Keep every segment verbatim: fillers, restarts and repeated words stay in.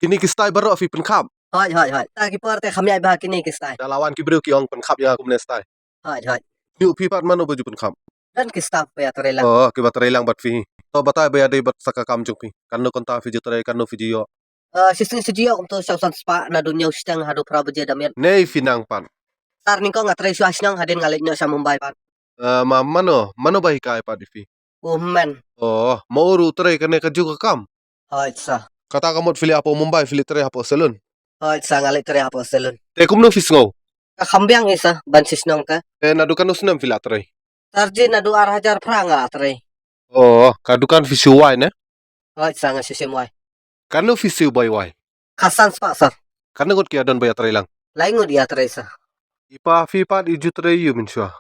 Kine ki style baroh phi pynkhap? Hooid, hooid, hooid. Ta ki por te kham ïai bha kine ki style. Da la wan ki briew ki ong pynkhap ïa kumne style. Hooid, hooid. Ngi phi pat mano ba ju pynkhap? Don ki staff ba ïa trei lang. Oh, ki ba trei lang bad phi. To batai ba ïadei bad sa ka kam jong phi. Kano kynta phi ju trei, kano phi ju ïoh? Ah, shisien shisien kumto saw san spah naduh hynñiew shiteng haduh phra baje da miet. Nei phi nang pat? Sir, nyngkong nga trei shuwa shnong hadien nga leit noh sha Mumbai pat. Ah, ma mano, mano ba hikai pat ïa phi? U Hemmen. Oh, ma u ruh u trei kane ka ju ka kam? Hooid sir. Kata ka mut phi leit hapoh Mumbai phi leit trei hapoh salon? Hooid sir, nga leit trei hapoh salon. Te kumno phi sngew? Ka kham biang hi sir, ban shisnong te. Te naduh kano snem phi la trei? Sir ji naduh ar hajar phra nga la trei. Oh, ka dukan phi shu wai ne? Hooid sir, nga shu shim wai. Kano phi shu bai wai? Ka san spah sir. Kano ngut ki ïa don ba ïa trei lang? Lai ngut ïa trei sir. I pa phi pat i ju trei ïa u mynshuwa?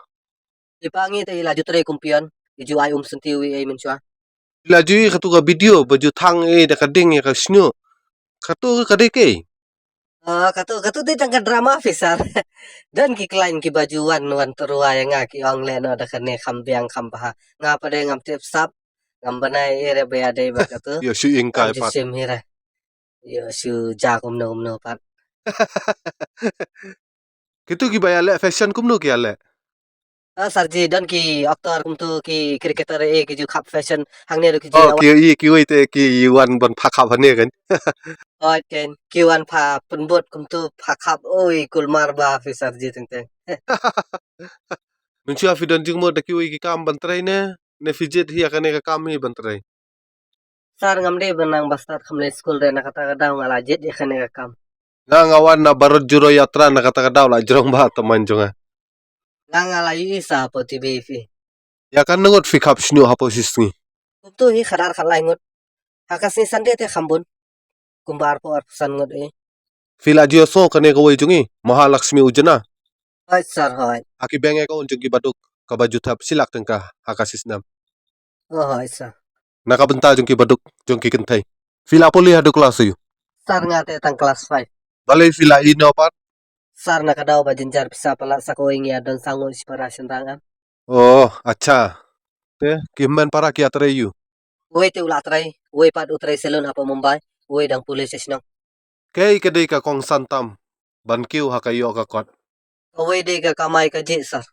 I pa ngi te i la ju trei kum peon, i ju ai um synti wi ei mynshuwa. I la ju i katu ka video ba ju thang ei da ka ding ïa ka shñiuh. Katu ka dei kei? Ah, katu, katu dei tang ka drama phi sir. Don ki client ki ba ju wan, wan tyrwa ïa nga ki ong leh noh da kane kham biang kham bha. Nga pat de ngam tip sap. Ngam bnai ei re ba ïadei bad katu. Ïoh shu ing kai pat. Sim hi re. Ïoh shu ja kumno kumno pat. Kitu ki ba ïa leh fashion kumno ki ïa leh? Ah, sir ji, don ki actor kumtu ki cricketer eh ki ju khap fashion hangne ruh ki ju. Oh, ïa ki, i, ki wei te ki wan ban pha khap hangne kan. Oi, ken ki wan pha pynbud kumtu pha khap, oi, kulmar ba phi sir ji teng teng. Mynshuwa phi don jingmut da ki wei ki kam ban trei ne, ne phi jied hi ïa kane ka kam hi ban trei? Sir, ngam dei ban nang ba stad kham leit skul re, na kata ka daw nga la jied ïa kane ka kam. Nga, nga wan na Bharat Jodo Yatra, na kata ka daw la jrong ba tymmen jong nga. Nga, nga la ïohi sa hapoh T V phi. Ïa katno ngut phi khap shñiuh hapoh shi sngi? Kumtu hi khatar khatlai ngut. Ha ka sngi Sunday te kham bun. Kumba arphew arphew san ngut eh. Phi la ju ïohsngew kane kawei jong ngi, Mahalakshmi Yojana? Hooid sir, hooid. Ha ki bank account jong ki baduk kaba ju thep shi lak tyngka ha ka shi snem. Oh, hooid sir. Na ka bynta jong ki baduk, jong ki kynthei. Phi la pule haduh klas aiu? Sir, nga te tang klas five. Balei phi la ïehnoh pat? Sir, na ka daw ba jynjar pisa palat, sa kawei ngi ïa don sangu shipara shynrang am. Oh, acha. Te ki hynmen para ki ïa trei aiu? Uwei te u la trei, uwei pat u trei salon hapoh Mumbai, uwei dang pule sha shnong. Kaei ka dei ka kongsan tam ban kiew ha ka ïoh ka kot? Kawei dei ka kamai kajih sir.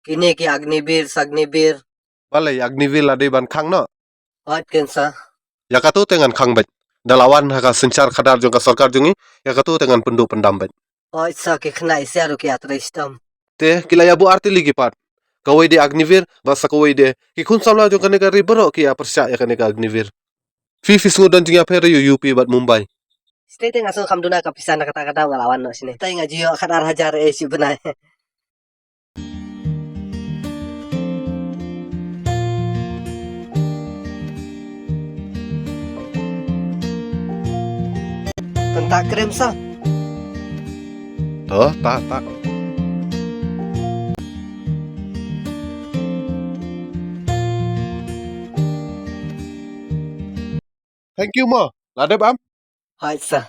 Kine ki Agniveer, Sagniveer. Balei Agniveer la dei ban khang noh? Hooid ken sir. Ïa katu te ngan khang beit. Da la wan ha ka synshar khadar jong ka sorkar jong ngi, ïa katu te ngan pynduh pyndam beit. Hooid sir, ki khynnah i sir ruh ki ïa trei shitom. Te ki la ïa buh artylli ki pat. Kawei dei Agniveer, bad sa kawei dei ki khun samla jong kane ka ri baroh ki ïa pyrshah ïa kane ka Agniveer. Phi, phi sngew don jingïapher aiu U P bad Mumbai? Shisha te nga sngew kham duna ka pisa, na kata ka daw nga la wan noh shane. Te nga ju ïoh khatar hajar eh shi bnai. Pynta krim sa. To, ta, ta. Thank you mo. La dep am? Hooid sir.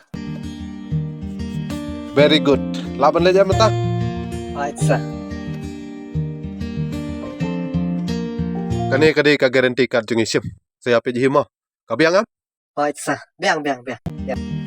Very good. Lah ban leit ïa mynta? Hooid sir. Kane ka dei ka guarantee card jong ngi, shim. Sa ïa peit hi mo. Ka biang am? Hooid sir. Biang, biang, biang. Biang.